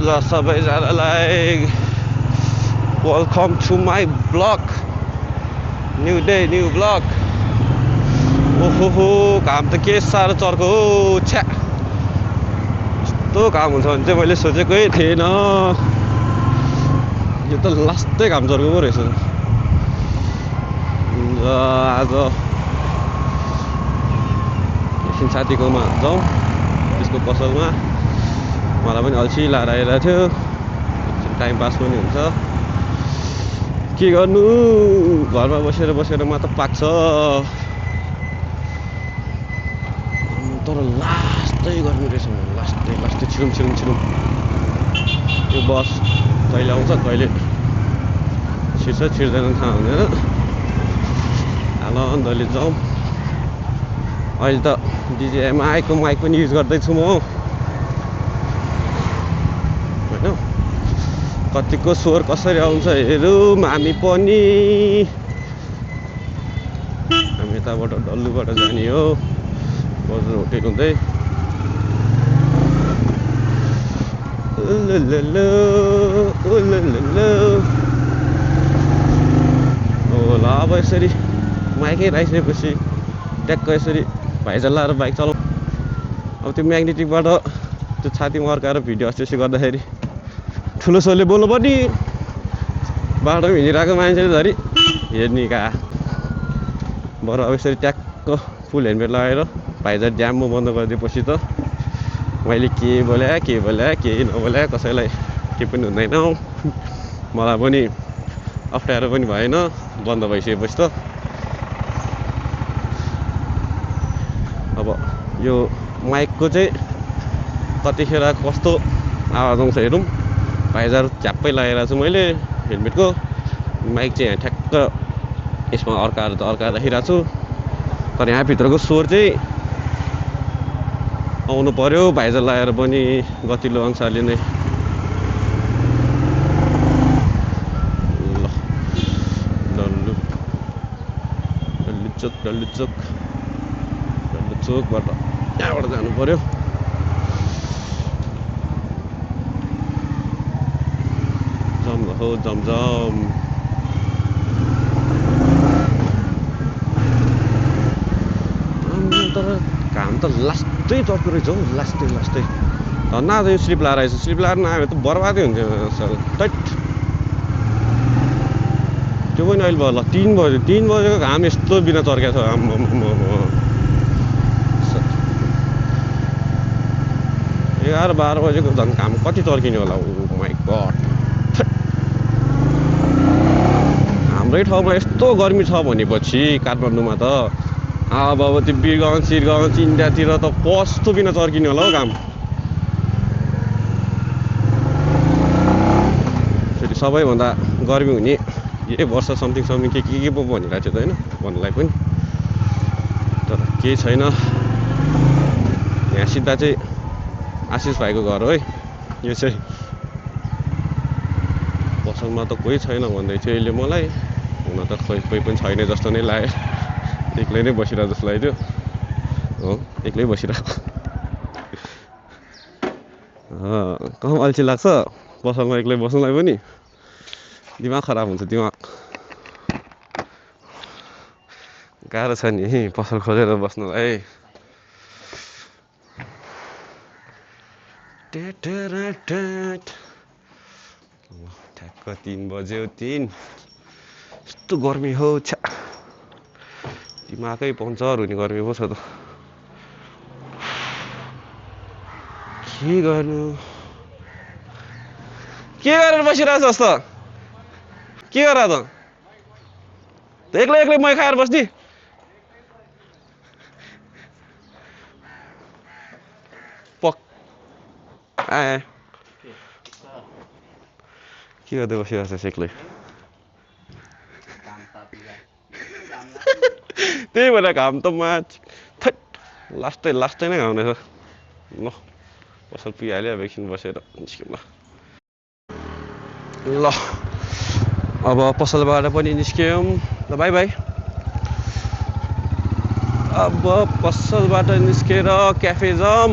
ल सबैजनालाई welcome to my vlog new day new vlog ओहो घाम त के साह्रो चर्को हो छ्या यस्तो घाम हुन्छ भने चाहिँ मैले सोचेकै थिएन यो त लास्टै घाम चर्को पो रहेछ आज एकछिन साथीकोमा जाउँ त्यसको पसलमा मलाई पनि अल्छी लाएर आइरहेको थियो एकछिन टाइम पास पनि हुन्छ के गर्नु घरमा बसेर बसेर म त पाक्छ तर लास्टै गर्नु रहेछ लास्टै छिरुम यो बस कहिले आउँछ कहिले छिर्छ छिर्दैन थाहा हुँदैन आनन्दले जाउँ अहिले त डिजिएमआईको माइक पनि युज गर्दैछु म होइन कतिको स्वर कसरी आउँछ हेरौँ हामी पनि हामी यताबाट डल्लुबाट जाने हो बजार होटेल हुँदै होला अब यसरी माइकै राखिसकेपछि ट्याक्क यसरी भाइजल लाएर बाइक चलाउँ अब त्यो म्याग्नेटिकबाट त्यो छातीमा अर्काएर भिडियो अस्ति गर्दाखेरि ठुलो स्वरले बोल्नु पर्ने बाटोमा हिँडिरहेको मान्छेले धरि हेर्ने कहाँ बरु अब यसरी ट्याक्क फुल हेलमेट लगाएर भाइजर ड्याममा बन्द गरिदिएपछि त मैले के बोले केही नबोले कसैलाई के पनि हुँदैन मलाई पनि अप्ठ्यारो पनि भएन बन्द भइसकेपछि त अब यो माइकको चाहिँ कतिखेर कस्तो आवाज आउँछ हेरौँ भाइजर झ्याप्पै लगाइरहेको छु मैले हेलमेटको माइक चाहिँ यहाँ ठ्याक्क यसमा अर्काएर राखिरहेको छु तर यहाँभित्रको स्वर चाहिँ आउनु पर्यो भाइजर लगाएर पनि गतिलो अनुसारले नै ल डल्लु चोकबाट यहाँबाट जानु पर्यो जमजम तर घाम त लास्टै चर्को रहेछ हौ लास्टै न यो स्लिप लाएर आएछ स्लिप लाएर नआयो त बर्बादै हुन्छ टैट त्यो पनि अहिले भयो ल 3 बजेको घाम यस्तो बिना चर्केको छ आम्मामा 11-12 बजेको झन् घाम कति चर्किने होला ओ माई गड हाम्रै ठाउँमा यस्तो गर्मी छ भनेपछि काठमाडौँमा त अब त्यो बिरगञ्ज सिरगञ्ज इन्डियातिर त कस्तो बिना चर्किने होला हौ घाम फेरि सबैभन्दा गर्मी हुने यही वर्ष समथिङ के पो भनिरहेको थियो त होइन भन्नुलाई पनि तर केही छैन यहाँ सिधा चाहिँ आशिष भाइको घर हो है यो चाहिँ पसलमा त कोही छैन भन्दै थियो अहिले मलाई हुन त कोही पनि छैन जस्तो नै लाग्यो एक्लै नै बसिरहेको जस्तो लाग्यो हो एक्लै बसिरहेको कहाँ अल्छी लाग्छ पसलमा एक्लै बस्नुलाई पनि दिमाग खराब हुन्छ दिमाग गाह्रो छ नि पसल खोलेर बस्नुलाई ठ्याक्क 3 बज्यो 3 यस्तो गर्मी हो छ्या दिमागै पङ्चर हुने गर्मी पो छ त के गर्नु के गरेर बसिरहेको छ जस्तो के गर त एक्लै मै खाएर बस्ने आए के गर्दै बसिरहेको छ एक्लै त्यही भएर घाम त लास्टै नै घाम रहेछ ल पसल पिहाल्यो अब एकछिन बसेर निस्क्यौँ ल अब पसलबाट पनि निस्क्यौँ ल बाई बाई अब पसलबाट निस्केर क्याफे जाम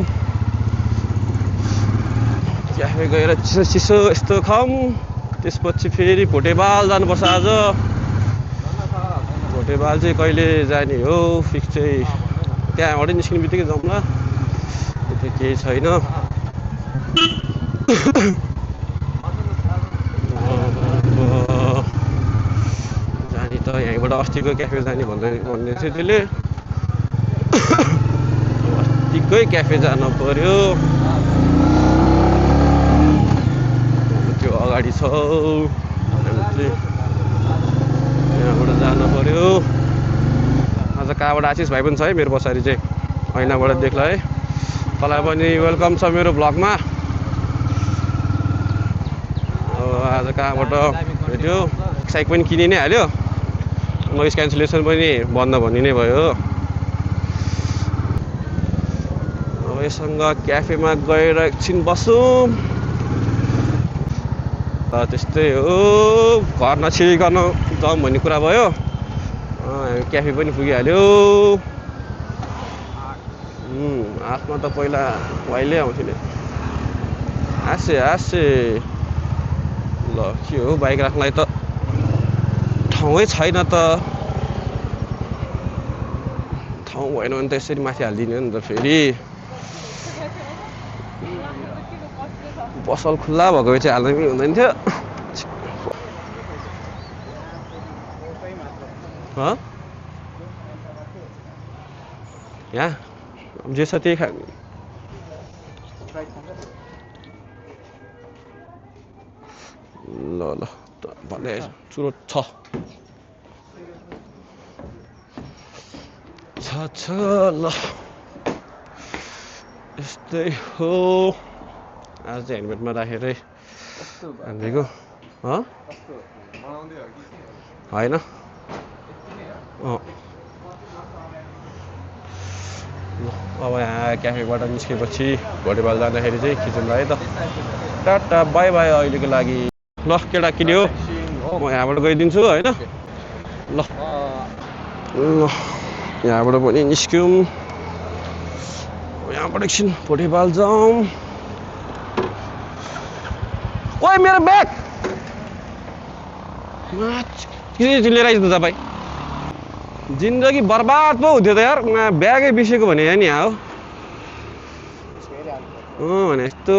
क्याफे गएर चिसो चिसो यस्तो खाऊँ। त्यसपछि फेरि भोटेबाल जानुपर्छ आज। भोटेबाल चाहिँ कहिले जाने हो फिक्स चाहिँ त्यहाँबाट निस्किने बित्तिकै जाउँ ल। त्यति केही छैन। जाने त यहीँबाट अस्तिको क्याफे जाने भन्ने थियो त्यसले। अस्तिकै क्याफे जानु पर्यो। त्यो अगाडि छ यहाँबाट जानु पर्यो। आज कहाँबाट आशिष भाइ पनि छ है मेरो पछाडि चाहिँ ऐनाबाट देख्ला है। तँलाई पनि वेलकम छ मेरो भ्लगमा। आज कहाँबाट भेट्यो। साइक पनि किनि नै हाल्यो। नोइज क्यान्सलेसन पनि बन्द भन्ने नै भयो। अब यसँग क्याफेमा गएर एकछिन बसौँ। त्यस्तै हो घर नछिरिकन जाउँ भन्ने कुरा भयो। क्याफे पनि पुगिहाल्यो। हातमा त पहिला वाइले आउँथ्यो नि। आसे ल के हो बाइक राख्नलाई त ठाउँै छैन त। ठाउँ भएन भने त यसरी माथि हालिदिने हो नि त फेरि। पसल खुल्ला भएको भए चाहिँ हाल्दै पनि हुँदैन थियो। यहाँ जे छ त्यही खा। ल भन्दै चुरो छ ल यस्तै हो। आज चाहिँ हेलमेटमा राखेरै हालिदिएको होइन। अब यहाँ क्याफेबाट निस्केपछि भोटेबाल जाँदाखेरि चाहिँ खिचौँला है त। टाटा बाई बाई अहिलेको लागि। ल केटा किन्यो म यहाँबाट गइदिन्छु होइन। ल यहाँबाट पनि निस्क्यौँ। यहाँबाट एकछिन भोटेबाल जाउँ। ओइ मेरो ब्याग किन लिएर आइज त तपाईँ। जिन्दगी बर्बाद पो हुन्थ्यो त यार। ब्यागै बिर्सेको भने यहाँ नि हो भने यस्तो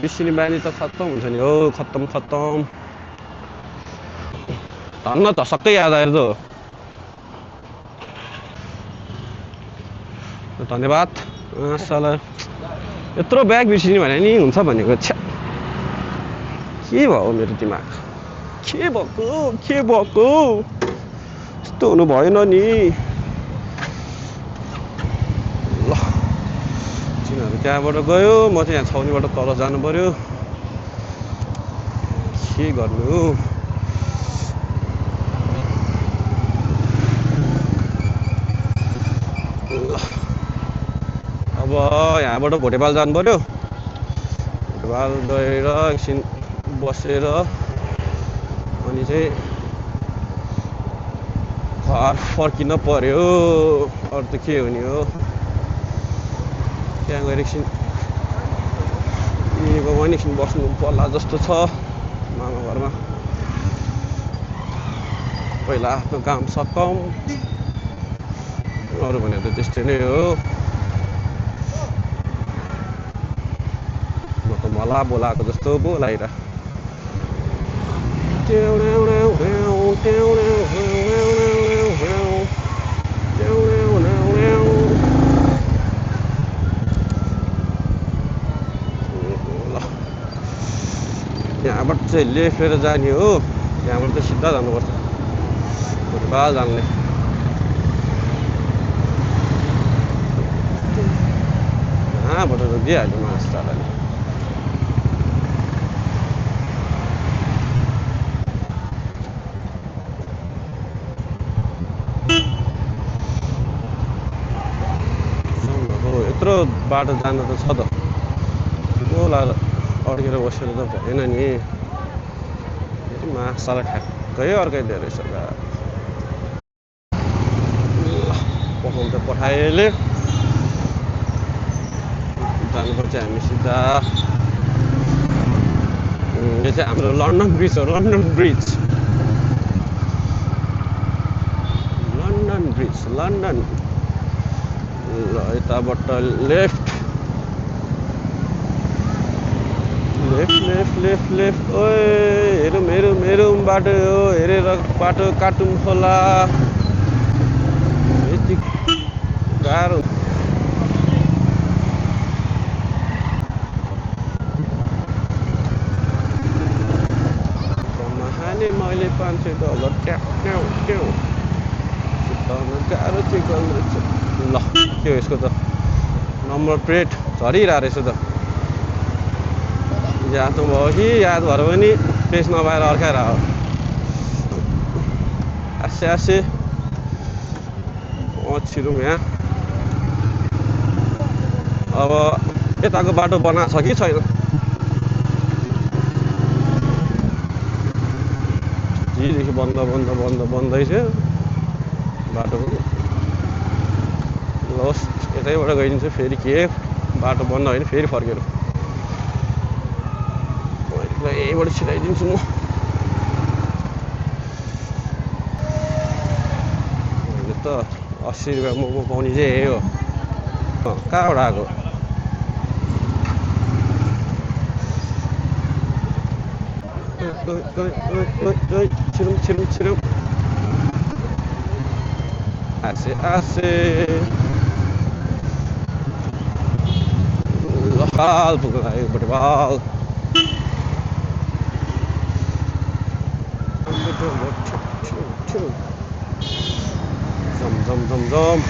बिर्सिने बानी त खत्तम हुन्छ नि हो। खत्तम धन्न त सबै याद आएर त। धन्यवाद। साला यत्रो ब्याग बिर्सिने भने नि हुन्छ भनेको। छ्या के भयो मेरो दिमाग। के भएको यस्तो हुनु भएन नि। ल तिनीहरू त्यहाँबाट गयो। म चाहिँ यहाँ छाउनीबाट तल जानु पर्यो। के गर्नु। अब यहाँबाट भोटेबाल जानु पर्यो। भोटेबाल गएर एकछिन बसेर अनि चाहिँ घर फर्किन पर्यो। अरू त के हुने हो। त्यहाँ गएर एकछिन पनि एकछिन बस्नु पर्ला जस्तो छ मामा घरमा। पहिला आफ्नो काम सकौँ। अरू भने त त्यस्तै नै हो। म त मला बोलाएको जस्तो बोलाइरा। यहाँबाट चाहिँ लेखेर जाने हो। यहाँबाट चाहिँ सिधा जानुपर्छ भोटेबाल जाने। यहाँबाट त दिइहाल्यो मास्टरले। यत्रो बाटो जानु त छ त। बोला अड्केर बसेर त भएन नि। मासाला ठ्याक्कै अर्काइदियो रहेछ। पठाउनु त पठाएले जानुपर्छ हामी सिधा। यो चाहिँ हाम्रो लन्डन ब्रिज हो लन्डन ब्रिज लन्डन ल यताबाट लेफ्ट ओए हेरौँ बाटो हो हेरेर बाटो काटौँ होला यति गाह्रो महाने मैले $500 ट्याउ गाह्रो चाहिँ गर्नु रहेछ ल के हो यसको त नम्बर प्लेट झरिरहेको रहेछ त याद भयो कि याद भएर पनि पेस नपाएर अर्काएर हो आसे छिरौँ यहाँ अब यताको बाटो बनाएको छ कि छैन हिजोदेखि बन्दैछ बाटो पनि लस यतैबाट गइदिन्छु फेरि के बाटो बन्द होइन फेरि फर्केर यहीँबाट छिराइदिन्छु म अहिले त 80 रुपियाँ मोमो पाउने चाहिँ यही हो कहाँबाट आएको छिरौँ आसे हाल पुग्यो एकपट्टि बाल जम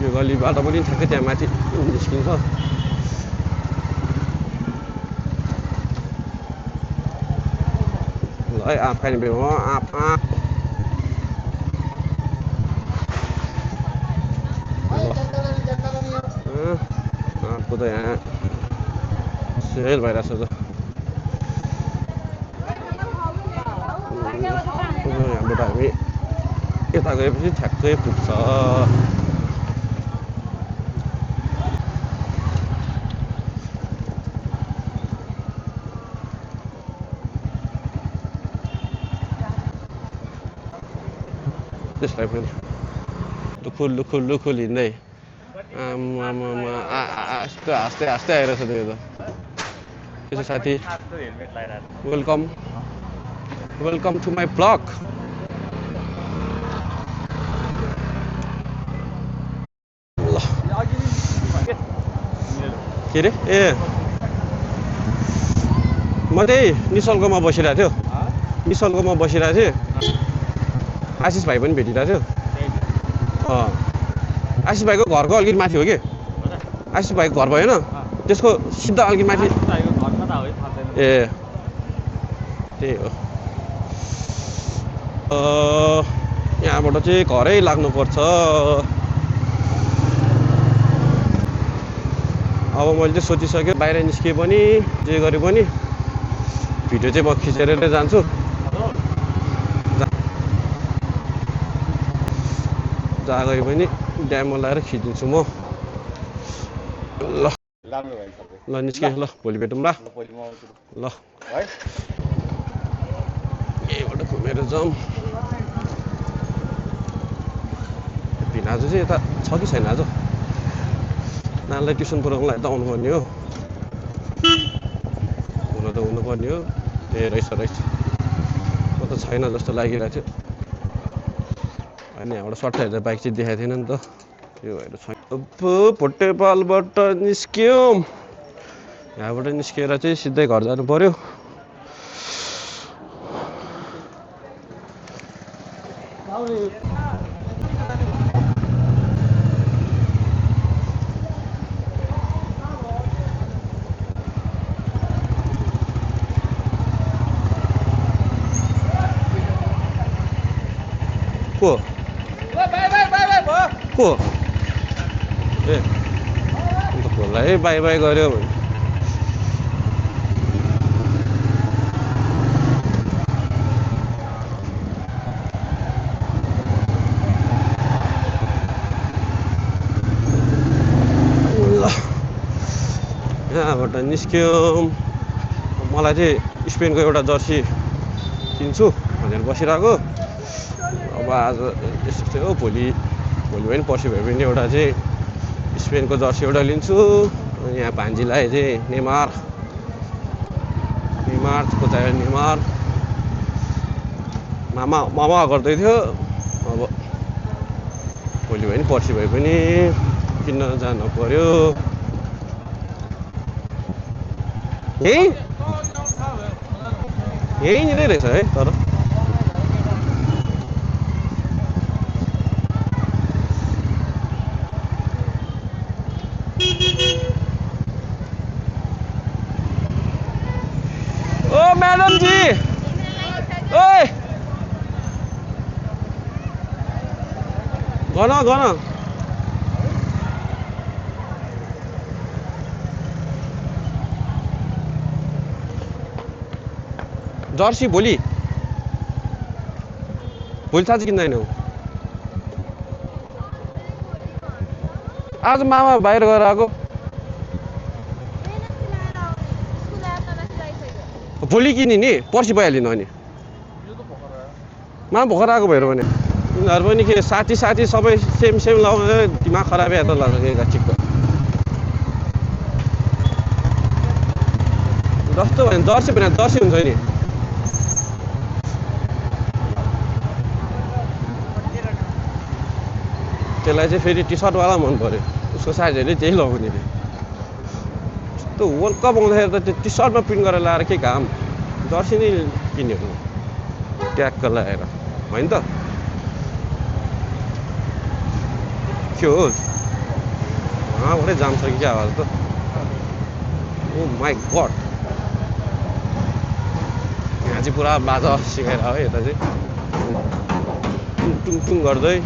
यो गल्लीबाट पनि ठ्याक्कै त्यहाँ माथि निस्किन्छ ल है आँप खाने बेला हो आँप आँपको त यहाँ सेल भइरहेछ त यहाँबाट हामी यता गएपछि ठ्याक्कै पुग्छ त्यसलाई पनि लुखुल हिँड्दै हाँस्दै आइरहेछ त्यो त त्यसो साथी वेलकम टु माई ब्लग ल के अरे ए म त्यही निशल्कमा बसिरहेको थिएँ आशिष भाइ पनि भेटिरहेको थियो आशिष भाइको घरको अलिकति माथि हो कि आशिष भाइको घर भएन त्यसको सिधा अलिकति माथि ए त्यही हो यहाँबाट चाहिँ घरै लाग्नुपर्छ अब मैले चाहिँ सोचिसकेँ बाहिर निस्के पनि जे गरे पनि भिडियो चाहिँ म खिचेर जान्छु जहाँ गए पनि ड्याममा लगाएर खिचिदिन्छु म ल निस्केँ ल भोलि भेटौँ ल यहीँबाट घुमेर जाउँ भिनाजु चाहिँ यता छ कि छैन आज नानीलाई ट्युसन पुऱ्याउनुलाई यता आउनुपर्ने हो हुनुपर्ने हो ए रहेछ म त छैन जस्तो लागिरहेको थियो अनि यहाँबाट सट्टा हेर्दा बाइक चाहिँ देखाएको थिएन नि त त्यो भएर छैन भोटेपालबाट निस्क्यौँ यहाँबाट निस्केर चाहिँ सिधै घर जानु पर्यो को ए अन्त खोल्ला है बाई गऱ्यो भने यता निस्क्यौँ मलाई चाहिँ स्पेनको एउटा जर्सी किन्छु भनेर बसिरहेको अब आज यस्तो चाहिँ हो भोलि पनि पर्सि भए पनि एउटा चाहिँ स्पेनको जर्सी एउटा लिन्छु यहाँ भान्जीलाई चाहिँ नेमारको चाहियो नेमार मामा गर्दै थियो अब भोलि भयो नि पर्सि भए पनि किन्न जानु पर्यो यहीँनिरै रहेछ है तर ओ मैडम जी ओए गन जर्सी भोलि साँच्चै किन्दैनौ आज मामा बाहिर गएर आएको भोलि किने नि पर्सि भइहाल्यो नि अनि मामा भर्खर आएको भएर भने उनीहरू पनि के साथी सबै सेम लगाउने दिमाग खराब या त लाग्छ चिक्क जस्तो भने जर्सी हुन्छ नि त्यसलाई चाहिँ फेरि टी सर्टवाला मन पऱ्यो उसको साइजहरूले त्यही लगाउने रे त्यो वर्ल्ड कप आउँदाखेरि त त्यो टी सर्टमा प्रिन्ट गरेर लाएर के काम जर्सी नै किन्यो ट्यागको लगाएर होइन त के हो वहाँबाटै जाम छ कि क्या आवाज त ओ माई गड यहाँ चाहिँ पुरा बाजा सिकाएर हो यता चाहिँ टुङ गर्दै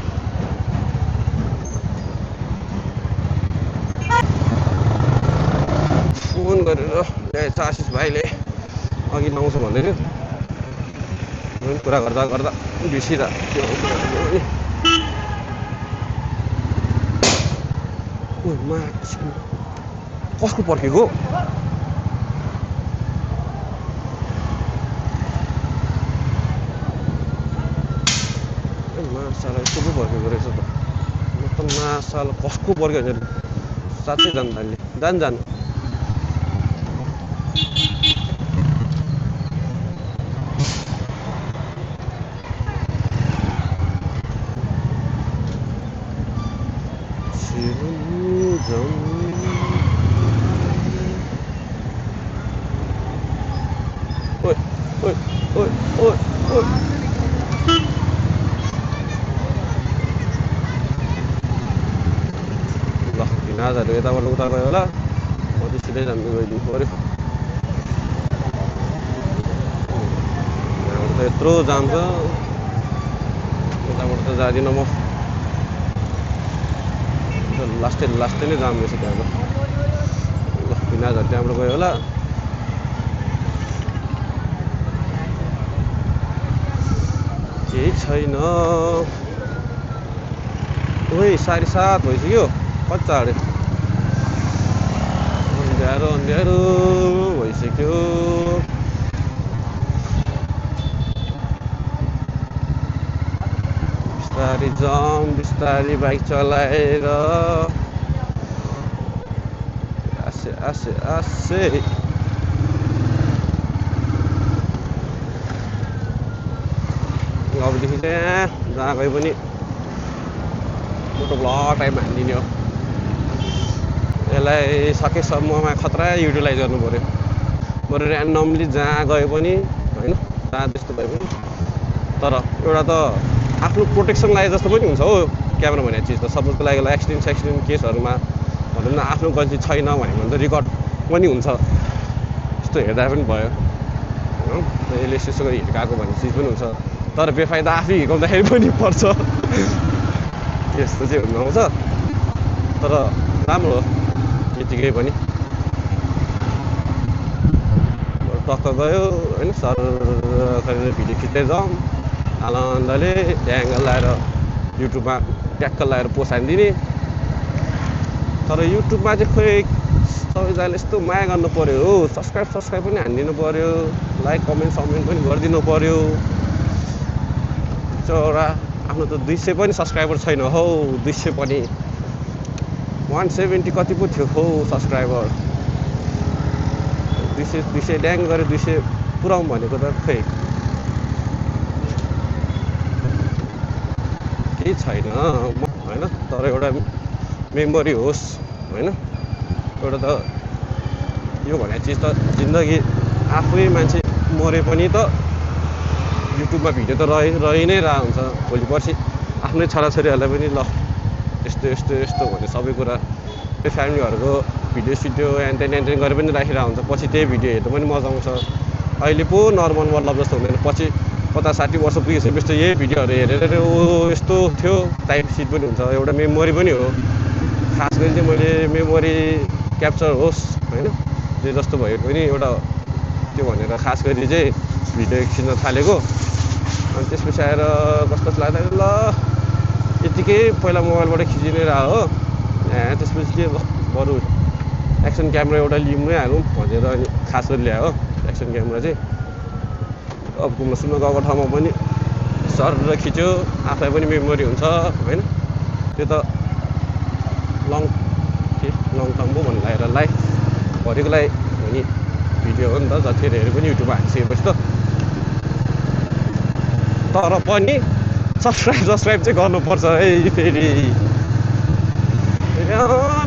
फोन गरेर ल्याएछ आशिष भाइले अघि लाउँछ भन्दै थियो कुरा गर्दा बिर्सिरहेको कसको पर्खेको माछालाई यस्तो पो पर्खेको रहेछ त म त माछालाई कसको पर्ख्यो भने साँच्चै जानु थाल्ने जानु ल नाजहरू यताबाट उता गयो होला म चाहिँ सिधै जानु गइदिनु पऱ्यो यहाँबाट त यत्रो जाम छ यताबाट त जाँदिनँ म लास्टै नै जाम रहेछ त्यहाँको ल नाजहरू त्यहाँबाट गयो होला केही छैन ओइ 7:30 भइसक्यो कति चाँडो अन्ध्यारो भइसक्यो बिस्तारै बाइक चलाएर आसे अबदेखि चाहिँ जहाँ गए पनि मोटो ब्लग टाइपमा हानिदिने हो यसलाई सकेसम्ममा खतरा युटिलाइज गर्नु पऱ्यो बरु ऱ्यान्डमली जहाँ गए पनि होइन जहाँ त्यस्तो भए पनि तर एउटा त आफ्नो प्रोटेक्सन लागे जस्तो पनि हुन्छ हो क्यामेरा भन्ने चिज त सपोजको लागि एक्सिडेन्ट केसहरूमा भनौँ न आफ्नो गल्ती छैन भन्यो भने त रेकर्ड पनि हुन्छ यस्तो हेर्दा पनि भयो होइन यसले यसो गरी हिर्काएको भन्ने चिज पनि हुन्छ तर बेफाइदा आफै हिर्काउँदाखेरि पनि पर्छ यस्तो चाहिँ हुन आउँछ तर राम्रो हो यतिकै पनि टक्क गयो होइन सर गरेर भिडियो खिच्दै जाउँ आनन्दले एङ्गल लगाएर युट्युबमा ट्याक्क लगाएर पोस्ट हानिदिने तर युट्युबमा चाहिँ खोइ सबैजनाले यस्तो माया गर्नु पऱ्यो हो, सब्सक्राइब पनि हानिदिनु पऱ्यो, लाइक कमेन्ट पनि गरिदिनु पऱ्यो। चौरा आफ्नो त 200 पनि सब्सक्राइबर छैन हौ, 200 पनि 170 कति पो थियो हौ सब्सक्राइबर। 200 ड्याङ गरे 200 पुऱ्याउँ भनेको त खै केही छैन होइन। तर एउटा मेमोरी होस् होइन। एउटा त यो भन्ने चिज त जिन्दगी आफै मान्छे मरे पनि त युट्युबमा भिडियो त रहि नै रहेको हुन्छ। भोलि पर्सि आफ्नै छोराछोरीहरूलाई पनि ल यस्तो भने सबै कुरा त्यो फ्यामिलीहरूको भिडियो एन्टेन गरेर पनि राखिरहेको हुन्छ। पछि त्यही भिडियो हेर्नु पनि मजा आउँछ। अहिले पो नर्मल मतलब जस्तो हुँदैन, पछि 50-60 वर्ष पुगिसकेपछि यही भिडियोहरू हेरेर ओ यस्तो थियो टाइप सिट पनि हुन्छ। एउटा मेमोरी पनि हो। खास गरी चाहिँ मैले मेमोरी क्याप्चर होस् होइन, जे जस्तो भयो पनि एउटा त्यो भनेर खास गरी चाहिँ भिडियो खिच्न थालेको। अनि त्यसपछि आएर कस्तो लाग्दा ल यतिकै पहिला मोबाइलबाट खिचिनै रह हो, त्यसपछि के बरु एक्सन क्यामेरा एउटा लिउँ नै हालौँ भनेर अनि खास गरी ल्यायो हो एक्सन क्यामेरा चाहिँ। अब घुम्न सुम्न गएको ठाउँमा पनि सर खिच्यो, आफूलाई पनि मेमोरी हुन्छ होइन। त्यो त लङ टर्म पो भन्नु लागेर लाइफभरिको लागि हुने भिडियो हो नि त। जतिखेर हेऱ्यो पनि युट्युबमा हालिसकेपछि त। तर पनि सब्सक्राइब चाहिँ गर्नुपर्छ है फेरि।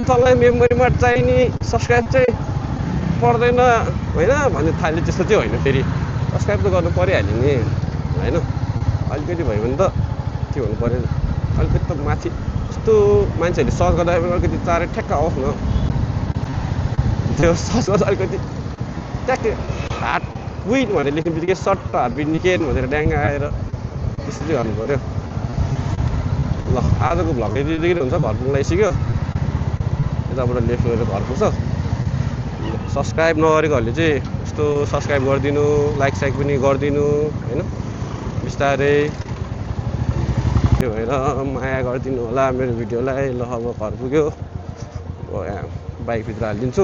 तँलाई मेमोरीमा चाहिने सब्सक्राइब चाहिँ पर्दैन होइन भन्ने थाल्यो, त्यस्तो चाहिँ होइन। फेरि सब्सक्राइब त गर्नु परिहाल्यो नि होइन। अलिकति भयो भने त के हुनु पऱ्यो, अलिकति त माथि यस्तो मान्छेहरूले सर्च गर्दा पनि अलिकति चाँडै ठ्याक्क आओस् न। त्यो सर्च गर्दा अलिकति ट्याक्कै हार्ट विन भनेर लेख्ने बित्तिकै सर्ट हार्ट बिट निकेन भनेर ड्याङ्ग आएर त्यस्तो चाहिँ गर्नु पऱ्यो। ल आजको भ्लग यतिकै हुन्छ। घर पुग्न लागिसक्यो, यताबाट लेफ्ट गरेर घर पुग्छ। सब्सक्राइब नगरेकोहरूले चाहिँ यस्तो सब्सक्राइब गरिदिनु, लाइक पनि गरिदिनु होइन बिस्तारै। त्यो भएर माया गरिदिनु होला मेरो भिडियोलाई। ल अब घर पुग्यो, बाइकभित्र हालिदिन्छु।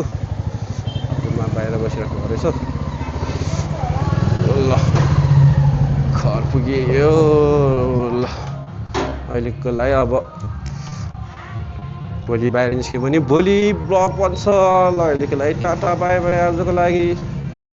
बाहिर बसिराख्नु रहेछ। ल घर पुग्यो। ल अहिलेको लागि अब भोलि बाहिर निस्क्यो भने भोलि ब्लग बन्छ। ल अहिलेको लागि टाटा बाई बाई आजको लागि।